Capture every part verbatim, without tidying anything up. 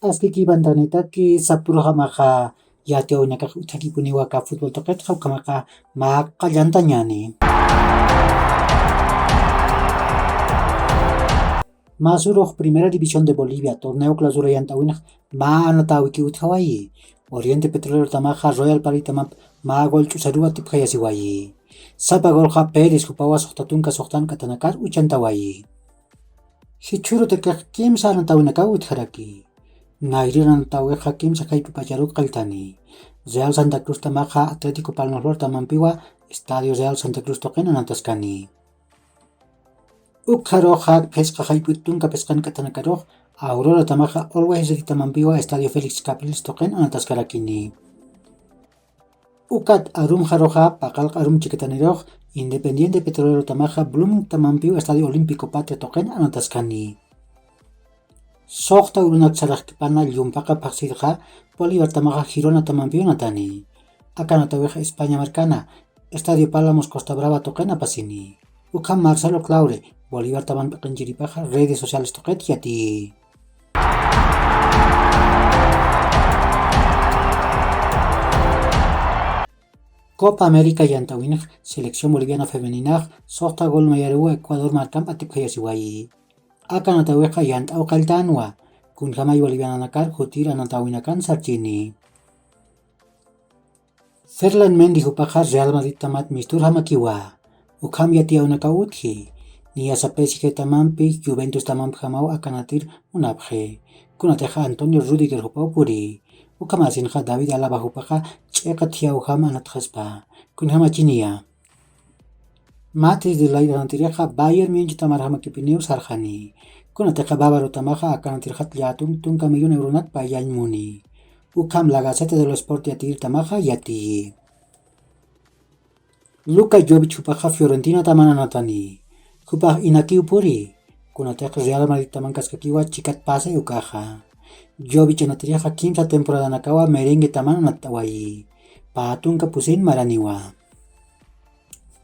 Aski kipantanitaki sapurjamaxa yatiyawinakax utjakipuniwa aka futbol tuqitxa ukhamaqa mä qallantañani. Masurux Primera División de Bolivia torneo clausura yant'awinx mä anatawiki utjawayi. Oriente Petrolero tamaxa Royal Paritamap mä gol ch'usaruwa tipjayasiwayi. Sapa golxa Pérez jupawa suxta tunka suxtan k'atanakar uchantawayi. Jichhuru takix kimsa anatawinakaw utjaraki. Nayrir anatawixa kimsa jayp'ipacharuk qalltani. Real Santa Cruz tamaxa Atlético Palmaflor tamampiwa Estadio Real Santa Cruz tuqin anataskani. Ukxaruxa phisqa jayp'it tunka phisqan k'athanakarux Aurora tamaxa Always Ready tamampiwa Estadio Félix Capriles tuqin anataskarakini. Ukat arumxaruxa paqallq arum chikatanirux Independiente Petrolero tamaxa Blooming tamampiwa Estadio Olímpico Patria tuqin anataskani. Suxta urunak saraxkipana llumpaqa phaxsirxa Bolívar tamaxa Girona tamampiw natani. Aka natawixa España markana Estadio Pálamos Costa Brava tuqin apasini. Ukham Marcelo Claure Bolívar taman p'iqinchiripaxa redes sociales tuqit yatiyi. Copa América yant'awinx selección boliviana femeninax suxta gol mayaruwa Ecuador markamp atipjayasiwayi. Aka natawixa yant'aw qalltanwa, kunjamay boliviananakar jutir anatawinakan sarchini. Ferland Mendy jupaxa Real Madrid tamat misturjamakiwa. Ukham yatiyawnakaw utji. Niyasa P S G tamampi Juventus tamampjamaw aka natir munapxi. Kunatixa Antonio Rudiger jupaw puri. Ukhamasinxa David Alaba jupaxa ch'iqa thiyawjam anatxaspa. Kunjamachiniya. Matis de Layra natirixa Bayern Munich tamarjamakipiniw sarxani. Kunatixa Bávaro tamaxa aka natirxat llätun tunka millón euronak payañ muni. Ukham La Gaceta de lo Sport yatir tamaxa yatiyi. Luka Jovic jupaxa Fiorentina taman anatani. Jupax inakiw puri. Kunatix Real Madrid taman kaskakiwa chikat pase ukaxa. Jovic anatirixa kimsa temporadanakawa merengue taman anatawayi. Pä tunka pusin maraniwa.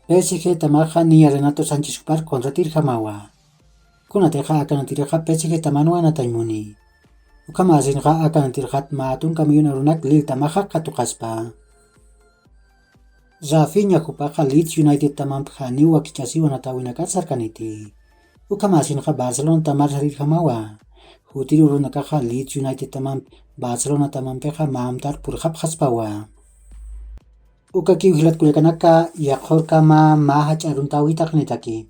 P S G tamaxa niya Renato Sánchez jupar contratirjamawa. Kunatixa aka natirixa P S G tamanwa anatañ muni. Ukhamasinxa aka natirxat mä tunka millón euronak Lille tamaxa katuqaspa. Rafinha jupaxa Leeds United tamampi janiw wakichasiw anatawinakat sarkaniti. Ukhamasinxa Barcelona tamar sarirjamawa. Jutir urunakaxa Leeds United tamampi Barcelona tamampixa mä amtar purxapxaspawa. Ukakiw jilat kullakanaka, yaqhurkama mä jach'a aruntaw jitaqinitaki.